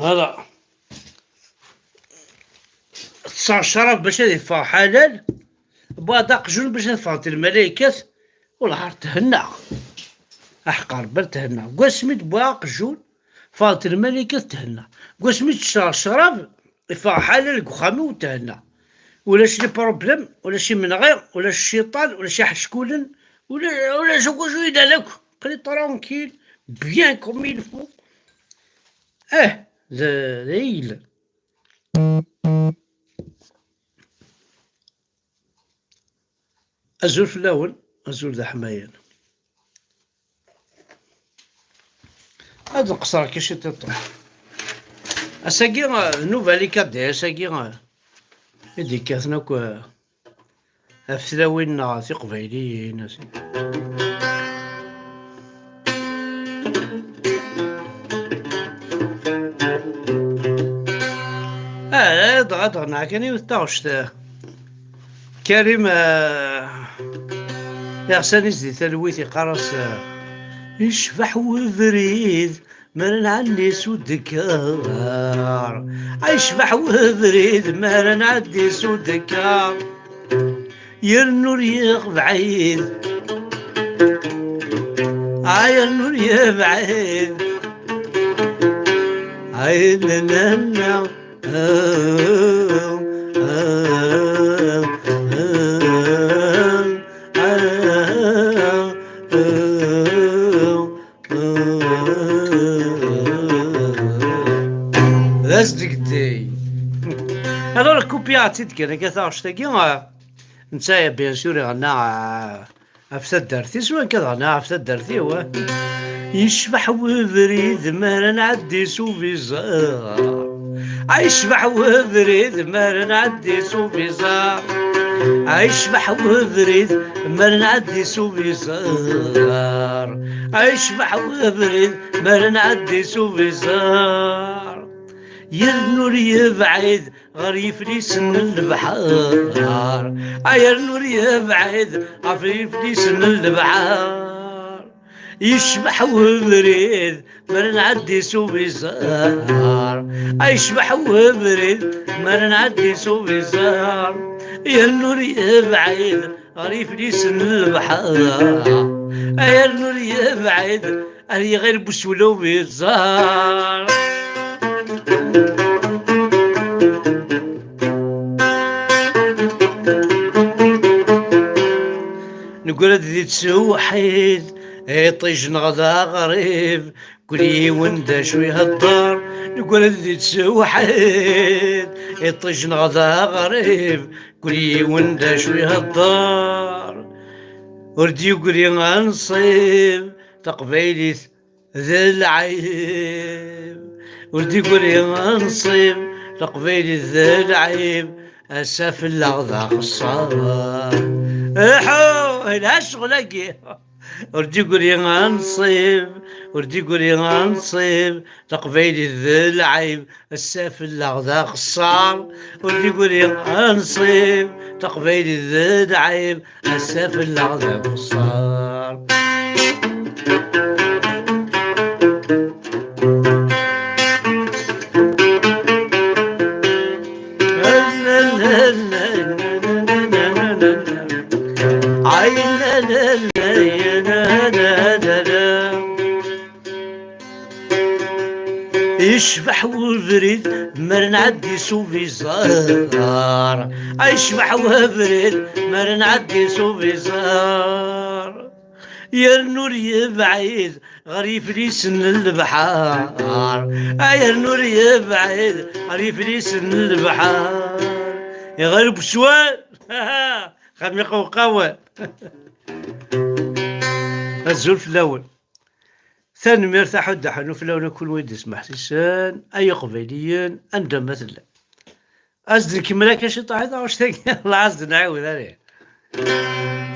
Voilà. تسع الشراب باش يدفع حلال بغا قجون باش يدفع الملائكة والعار تهنى احقر بل تهنى قسمت بوا قجون فاطر الملكة تهنى قسمت الشراب يفع حلال قخامي وتهنى ولا شي problème ولا شي من غير ولا الشيطان ولا شي حشكولن ولا شو شو لك قلي tranquille bien comme il faut اه ذيل أزول في الأول أزول ذا حمايان هاد القصر كيشي تطيح أساكي نوفالي كادي أساكي إدي كاثنا كو أفتلاوين تقبايليين. ضغط كان يوثاوش كريم يا خساني زدي تلويت يقرص يشبح وبريد ما نعدي سودكار يشبح وبريد ما نعدي سودكار يرنور يغ بعيد يرنور يبعيد عين لا لا Alors, كوبياتي كان كثر شتاكي نتا bien sûr غنى عفسة دارتي سواء كذا غنى عفسة دارتي هو يشبح وبريد ما نعدي سوفي زار يشبح وبريد ما نعدي سوفي زار يشبح وبريد ما نعدي سوفي زار يشبح وبريد ما نعدي سوفي زار يرنور يبعد غير يفليس البحر يرنور يبعد غير يفليس البحر يشبح وبريد ما نعدي سوفي زار يشبح وبريد ما نعدي سوفي زار يرنور يبعد غير يفليس البحر يرنور يبعد غير بسولو بيزار. نقول ذي تسوحيد يطيج نغدا غريب كل يوم شوي هالدار. نقول ذي تسوحيد يطيج نغدا غريب كل يوم شوي هالدار. وردي يقولي غنصيب تقبيلي ذا العيب. وردي يقولي غنصيب تقبيلي ذا العيب أسف الأغذى خصار احو لا شغلك. وردي يقولي غنصيب وردي يقولي غنصيب تقبيلي ذا العيب الساف الأغذى خصار. وردي يقولي غنصيب تقبيلي ذا العيب الساف الأغذى خصار. يشبح وبريد ما نعدي سوفي زار. يشبح وبريد ما نعدي سوفي زار. يا النور يبعيد غريب ليسن البحار. يا النور يبعيد غريب ليسن البحار. يغرب سوال خدمي قوقاوة الزول في الأول ثاني مرتاح ودحنو في الأول كل ويد يسمح سيسان أي قبيليين عندما مثلا أزد كملا كاش طاحت واش الله عز نعاود عليه.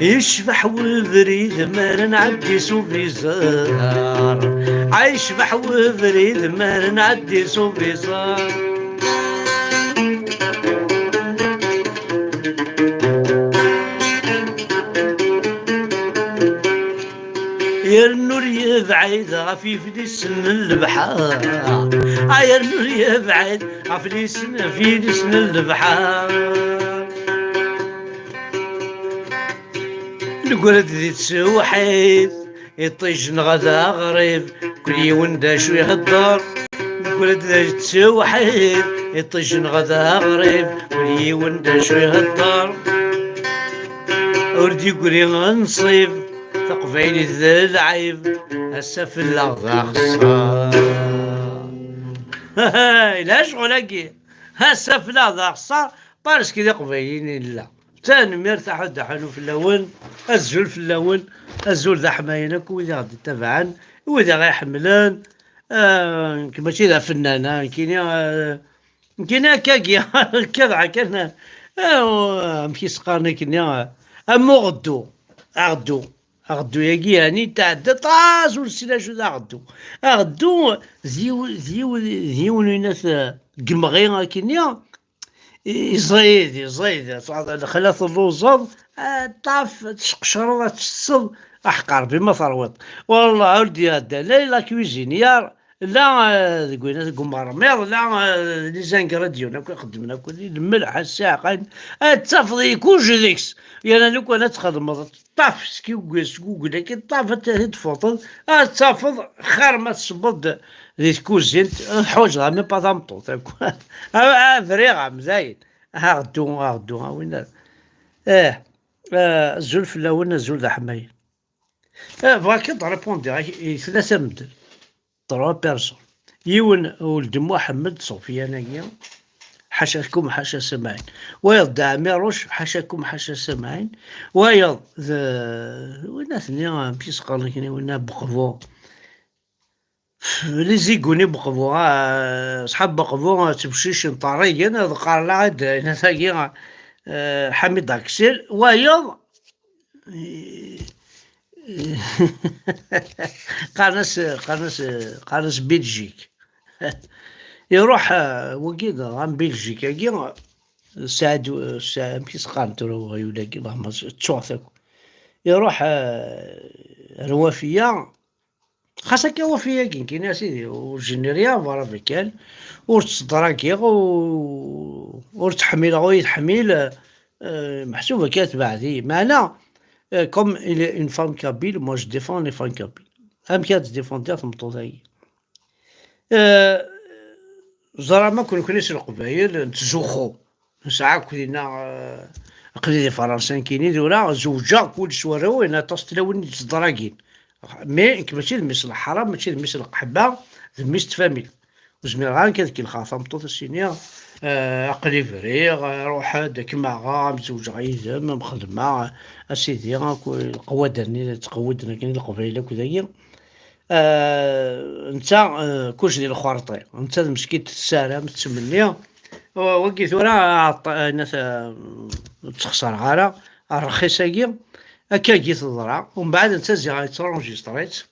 يشبح وبريد ما نعدي سوفي زار. يشبح وبريد ما نعدي سوفي زار. يا النور يبعد غفيف لسن البحر، يا النور يبعد غفي في لسن البحر. نقول ذي تسوحيد يطيج غدا غريب كل يوم دا شو يهدر. نقول ذي تسوحيد يطيج غدا غريب كل يوم دا شو يهدر. وردي قولي نصيب تقبيلي ذا العيب السفل ذا خسار. لا شغل هكي السفل ذا خسار parce que ذا قبيلين لا تانمير تاع حلو في اللون الزول في اللون الزول ذا حماينك وإذا غادي تبعا وإذا غيحملن ماشي ذا فنانة كاين كاين هكاكي كذا كان مشي سقارني كني أمو غدو أغدو أغدو ياكي يعني تعدى طاس ورسينا شو ذا غدو أغدو زيو زيو زيو ناس قمغي كنيا يزيد يزيد خلاص الروزض طاف تشقشر تشصد احقر بما ثروت. والله ولدي هذا لا لا cuisinière لا تقول مرميض لا les ingrédients خدمنا كل الملح الساقين تفضي كلشي ديكس يا لو كان تخدم طاف سكي سكوكل كي طاف تفوطل تفض خير ما تصبد دي كوزينت حوايج même pas تمطوط فريغ مزاين غدو غدو وين الزول في الاول الزول ذا حماين بغا كي répondre ثلاثة مدن trois personnes. يون ولد محمد صوفيا حاشاكم حاشا سمعين، ويض دعميروش حاشاكم حاشا سمعين، ويض وين ثني مشي سقال وين بقفو لي زيكوني بقفو صحاب بقفو تمشيش طريا قال لا ثاقي حميد اكسل ويض قناص قناص قناص بلجيك يروح وكيد غان بلجيك كي سعد مكي سقان ترى ولا كي اللهم تشوثك يروح الوفية خاصك كي وفية كي كاين اسيدي وجينيريا فوالا فيكال ور تصدراكي ور تحمل غو يتحمل محسوبة كاتبع معنا comme une femme kabyle, moi je défends les femmes kabyles. أم كانت défendre تمطوط زعما كون كنيس القبايل نتزوخو ساعة كلينا قليل فرنسا كاينين ذولا زوجة كل شوارو انا تصتلاون تصدراكين mais ماشي ميس الحرام ماشي ميس القحبة ميس تفاميل وزمير غير كذا الخاطر مطوط السينيا عقلي فريغ روح داك معغا مزوج غيزم مخدمة اسيدي القوادرني تقودنا كاين القبيلة كذا انت كلشي ديال الخرطي انت مسكين تسالم تسمني وكي ثورا الناس تخسر غارة الرخيصة هكا كي تضرا ومن بعد انت زي غيترونجيستريت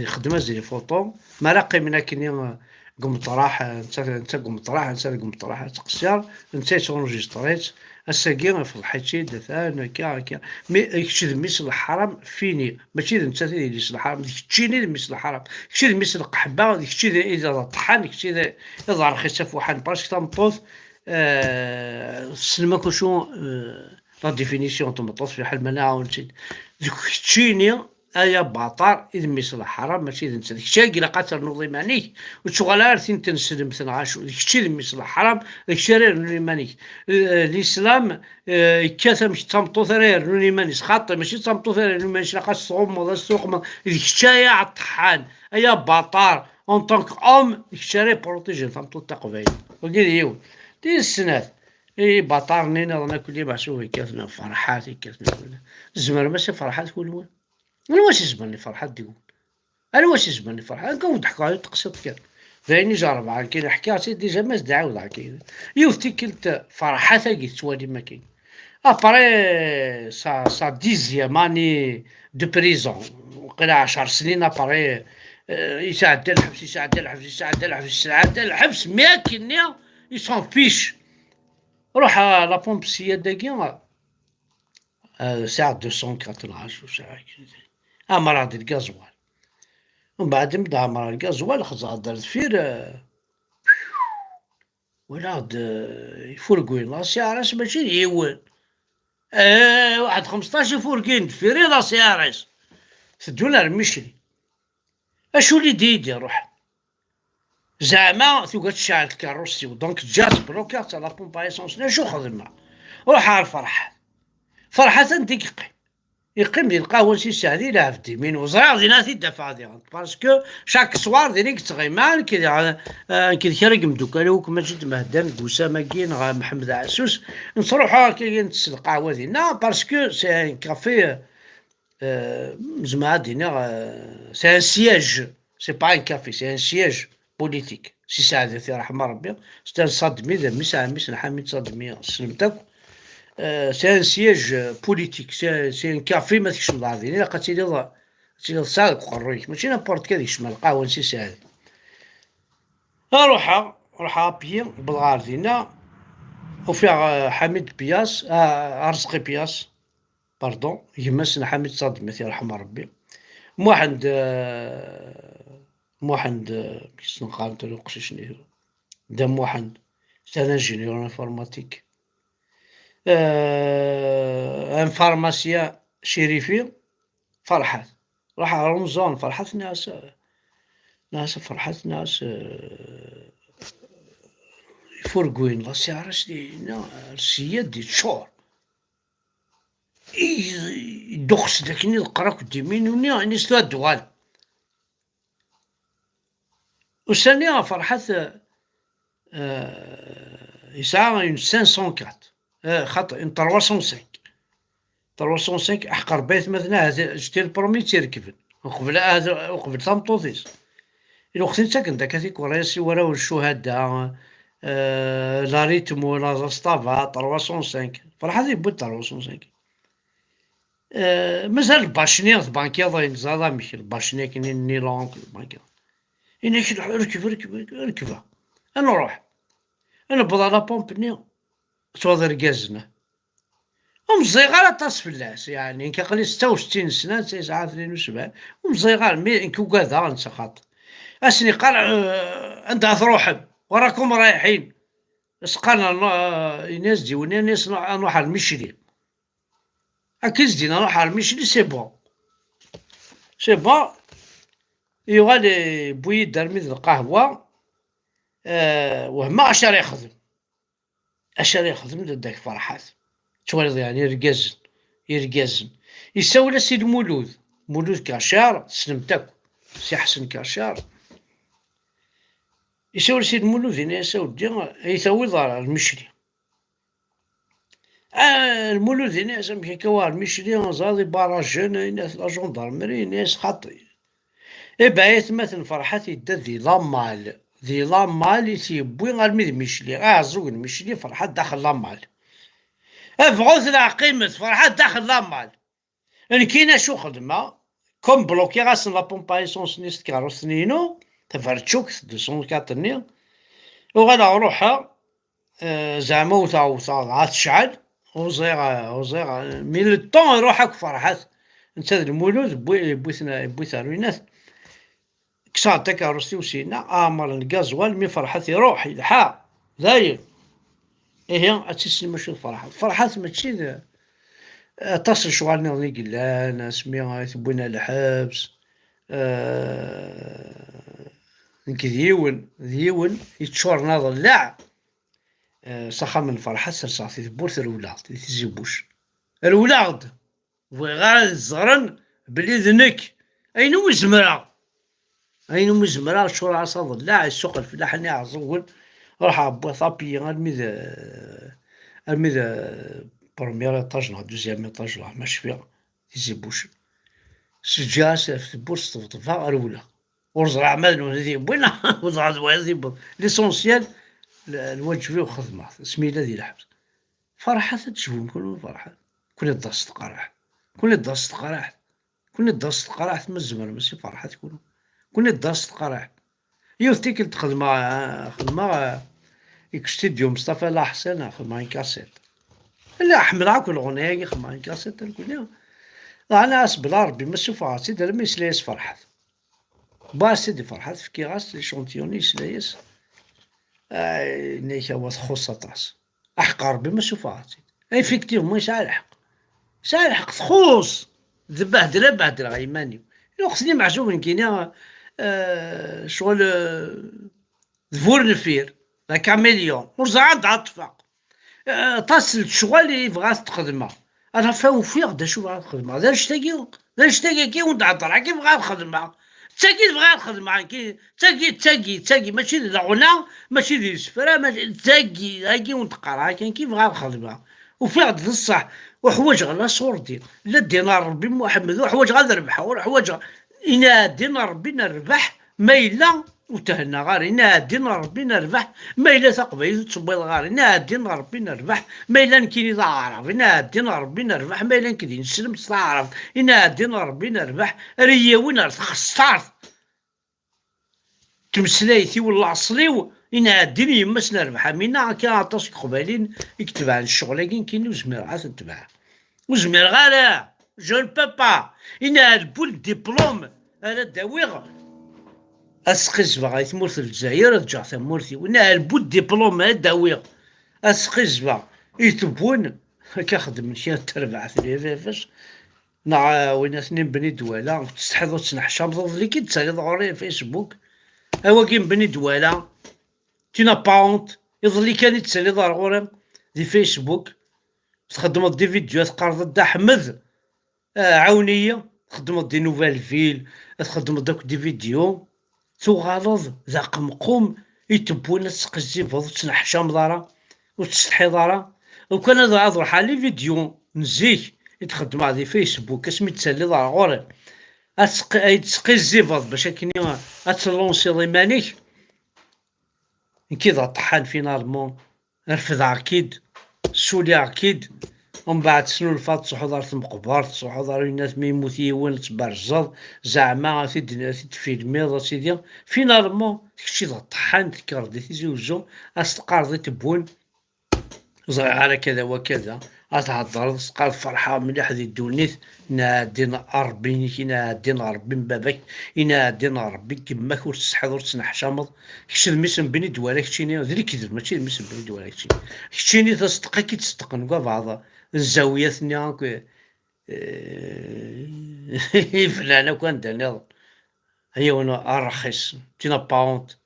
خدمة زي فوطو ما راقي من كني قمطراح انت انت قمطراح انت قمطراح تقصير انت تونجيستريت الساقي فضحيتي دثان كا كا mais كتشي ميس الحرام fini ماشي انت اللي الحرام كتشيني ميس الحرام كتشي ميس القحبه كتشي اذا طحان كتشي اذا رخيصه فوحان parce que تمطوط السلمة كوشو la définition تمطوط في حال مناعه ونسيت كتشيني ايا باطار إذ ميس الحرام ماشي إذا نسى ديك الشيء قاتل نوضي مانيك وتشغل عارفين تنسلم تنعاشو ديك الشيء ميس الحرام ديك الشيء راه مانيك الاسلام كاثم تمطوط راه رنوني مانيس خاطر ماشي تمطوط راه رنوني مانيس لاقاش تغمض السوق ديك الشيء يا الطحان ايا باطار en tant qu'homme ديك الشيء راه protéger تمطوط تاع قبايل وكي ديو دي السنات اي باطار نينا ظنا كل محسوب كاثنا فرحات كاثنا الزمر ماشي فرحات كل وين انا واش يزمرني فرحات ديول انا واش يزمرني فرحات نكون ضحكوا على تقصد كان ذايني جرب عن كاين حكاية déjà ما دعاود كاين يوث كنت فرحات كي توالي ما كاين après sa 10e année de prison وقيلا 10 سنين après يساعد الحبس يساعد الحبس يساعد الحبس يساعد الحبس mais كنيا il s'en fiche روح la pompe سيا داكي ساعة 204 ساعة عمرها دي الكازوال. ومن بعد نبدا عمرها الكازوال خزر دار دفير ولا يفرقوين la CRS ماشي يون واحد 15 يفرقين دفيري la CRS تدونا المشري. اشو اللي ديدي روح زعما ثوقات تشعل الكاروسي donc جات بلوكات la pompe à essence. شو خدمة روح على الفرح فرحة ديك يقيم ديال القهوة سي سعدي لا في مين وزرع دينا تدافع دي parce que chaque soir ديريك تغيمان كي كي كرا مدوكا كما جيت مهدان اسامة كين محمد عسوس نروحو كي نتس القهوة ديالنا parce que c'est un café زعما دينا c'est un siège, c'est pas un café, c'est un siège politique. سي سعدي في رحمة ربي c'est un صدمي ذا ميس عميس حميد صدمي سلمتك c'est un siège politique, c'est un café ما تكشم العظيم الا قتيلي تيلي صادق قريك ماشي n'importe quel يشمل القهوة نسي سعدي. روح روح à pied بالغار دينا وفيها حميد بياس ارزقي بياس pardon يمسنا حميد صادمي يرحم ربي محمد محمد كيس نقال نتا دا محمد c'est un ingénieur informatique, un pharmacien شريفي فرحات راح على رمضان فرحات ناس ناس فرحات ناس يفرقوين la CRS السياد دي تشور يدخس داك نقرا كديمين وني يعني ستو الدوال وساني فرحات يسعى une 504 خاطر une 305 305 احقر بيت مثلا j'étais le premier تيركبن وقبل هذا وقبل تمطوطيس الوقت ساكن داك هذيك وراسي وراو الشهداء la Ritmo la Zastava 305 فرحات يبو 305 مازال الباشني بانكيض نزال مش الباشني كاين نيلون البانكيض إنك ركب ركب ركبها انا نروح انا بضع la pompe ني توضر كازنا ومزيغار طاس فلاس يعني كقلي 66 سنة 79 ومزيغار mais كو كذا نسخط اسني قال عندها تروح وراكم رايحين سقانا الناس ديوني ناس نروح على المشري هكا دينا نروح على المشري c'est bon c'est bon. يغالي بوي دار القهوة وهما اش راه يخدم اش راه يخدم داك فرحات توالد يعني يرقزن يرقزن يساوي سي المولود مولود كاشار سلمتك سي حسن كاشار يساوي سي المولود هنا يساوي يساوي ضرر المشري المولود هنا سمي كوا المشري زادي باراجن ناس la gendarmerie ناس خاطي إبا مثلا فرحات يدا دي la malle دي la malle تيبوي غير ميد ميشلي اعزوك ميشلي فرحات داخل la malle افغوث العقيمة فرحات داخل la malle ان كاينه شو خدمة comme bloqué غاسن la pompe à essence نيست كاروس نينو تفرتشوك 204 ني وغالا روحها زعما وتا عاد تشعل وزيغ وزيغ mais le temps يروح فرحات انت المولود بويت بويت روينات كساتا كاروستي وسينا امر الكازوال mais فرحات يروح يلحق داير ايه اتسلم شو فرحات فرحات ماشي تصل شغال نظني قلان سمي تبونا الحبس نك ديون ديون يتشور ناض لا صخا من فرحات سرساتي تبورت الولاد تيزيبوش الولاد وغير الزغرن بلي ذنك اين وزمرة اين وزمرة شور عصا لا السوق الفلاح اللي عزول روح عبوا طابي غير ميد الميد premier étage نا deuxième étage لا ماشي فيها تيزيبوش سجاس في بورس تطفى الأولى ورزع مال بوينا وزرع l'essentiel الواجب وخدمة سميلة ديال الحبس فرحة تشوفهم كل فرحة كل الدرس تقرح كل الدرس تقرح كل الدرس تقرح تما الزمر ماشي فرحة تكون كل الدرس تقرح يوث تيكل خدمة خدمة يكستيديو مصطفى لا حسن خدمة كاسيت لا حمل عاك الغنية خدمة كاسيت الكل انا بلا ربي ما سوف سيدي ما يسلايس فرحات با سيدي فرحات فكي غاس l'échantillon يسلايس نيك هو تخص طاس احق ربي ما سوف effectivement يسعى الحق، يسعى الحق تخوص بهدله بهدله ايماني خصني معجوب كينيا شغل ذفور نفير la caméléon ورزع عطفة طاس الشغل اللي يبغى تخدمه. انا فاهم فيغ دا شو بغا الخدمة ذا شتاكي ذا شتاكي كي وانت عطر كي بغا الخدمة تاكي بغا الخدمة كي تاكي تاكي تاكي ماشي الغنى ماشي ديال السفرة ماشي تاكي هاكي وانت قرا كان كي بغا الخدمة وفيغ الصح وحوايج غلا صوردي لا دينا ربي محمد وحوايج غادي نربح وحوايج إنا دينا ربي نربح ما إلا وتهنى غار إنا دينا ربي نربح ما إلا تقبيل تصبيض غار إنا دينا ربي نربح ما إلا نكيني تعرف إنا دينا ربي نربح ما إلا نكدي نسلم تعرف إنا دينا ربي نربح رياوين تخسرت تمسلايتي ولا عصليو إنا دين يمس نربح مينا كي عطاس قبالين يكتب عن الشغل كاين وزمير عاد تتبع وزمير غالا je ne peux pas إنا البول ديبلوم انا داويغ اسقزبا تمورت الجزائر رجع تمورتي ونا البول ديبلوم داويغ اسقزبا يتبون كخدم شي تربع فاش نع وين اثنين بني دوالا تستحضر تنحشم ضد كي تسالي ضروري فيسبوك هو كي بني دوالا tu n'as pas honte يظلي كان يتسالي ضروري دي فيسبوك تخدم des vidéos تقرض دا حمد عاونية تخدم des nouvelles villes تخدم داك des vidéos تغالظ ذا قمقوم يتبون تسقزيفض تنحشم ضارا وتستحي ضارا وكان هذا روح les vidéos نزيك يتخدم على فيسبوك اسمي تسالي ضروري تسقزيفض باش كني اتلونسي ضيمانيك كي ذا طحان finalement رفض عكيد سولي عكيد ومن بعد سنو الفات تصحو دار المقبر تصحو دار الناس ما يموت يون تبرزض زعما تفيلمي سيدي finalement كشي ذا طحان تكر دي تيزي وزو استقار تبون على كذا وكذا أتهضر تقال فرحة مليح دي الدونيت نادينا ربي كي نادينا ربي من باباك ينادينا ربي كيماك ور تسحض ور تنحشمض كش المسم بني دوالا كشيني ذي الكذب ماشي المسم بني دوالا كشيني كشيني تصدق كي تصدق نكوا بعض الزاويات ني فلانة كان داني هي وانا الرخيص tu n'as pas honte.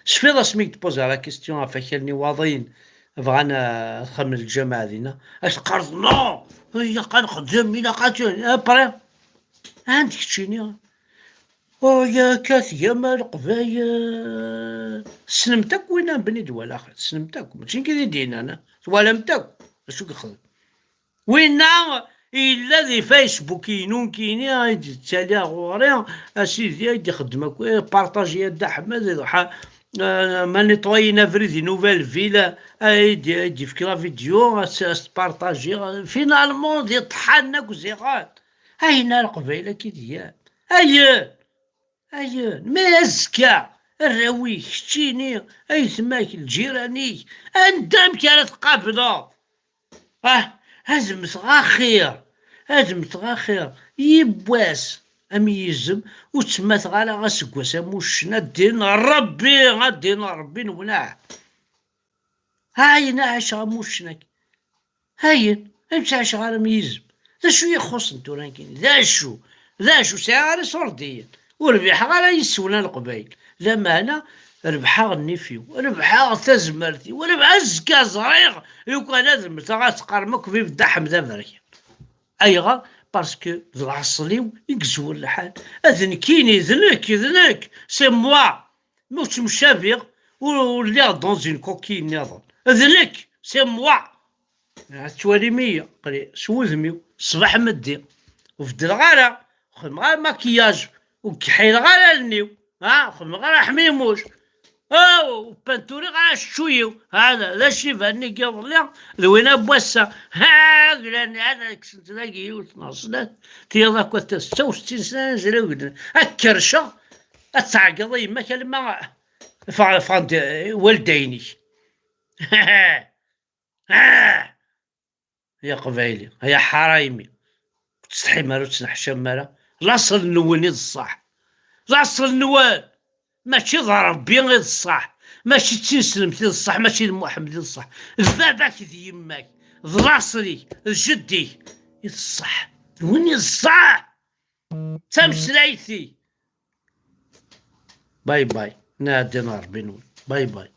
شفيض اسميك تبوز la question افاكالني واضين بغانا نخمل الجامعة دينا اش قرض non هي قنخدم إلا قاتل après عندك تشيني او يا كاثيا ما القبايل سلمتك وين بني دوال سلمتك ماشي كي دينا انا توالمتك اشو كيخدم وين إلا دي فيسبوك ينون كيني تسالي غوري اسيدي يخدم partager دا حمد ما نيطوينا فريدي nouvelle ville يدي في la vidéo partager finalement دي طحالنا كوزيغات هاينا القبيلة كي ديال هيا هيا ما الزكا الراوي شتيني اي تماك الجيرانيك انت كي تقابلو هزمت غا خير هزمت غا خير يبواس ام يزم وتسمات غالا غاسكواس موشنا دين ربي غادين ربي نوناع هاي نعيش موشناك هاي امشي عايش غير ميزم ذا شو يخص نتوران كاين ذا شو ذا شو ساعة صورديا وربح غير يسونا القبايل لا معنى ربحا النفيو ربحا تزمرتي وربحا الزكا صغير يوكا لازم تقرمك في بدا حمزة فريا ايغا parce que العصليو يكزور الحال اذن كيني ذنك ذنك c'est moi موش مشافيغ ولا dans une coquille نظن ذنك c'est moi توالي مية قري سوزميو صباح مدي وفد الغارة خدم غير ماكياج وكحيل غير النيو ها خدم غير حميموش او بانتوري غير شويو هذا لا شي فاني كيظلي ذوينا بواسا ها قلاني هذا كسنت لاقي وتنصلات تيضا كنت 66 سنة نزلو الكرشة اتعقض يما كلمة فعند والديني يا قبايلي يا حرايمي. تستحي مارا وتنحشم مارا. لاصل نون الصح، لاصل نوال ماشي ضربي غير الصح، ماشي تسلمتي الصح، ماشي محمد الصح، باباك ذي يماك ضراصري جدي الصح، وين الصح تمسلايتي. باي باي، نادي نار بينون، باي باي.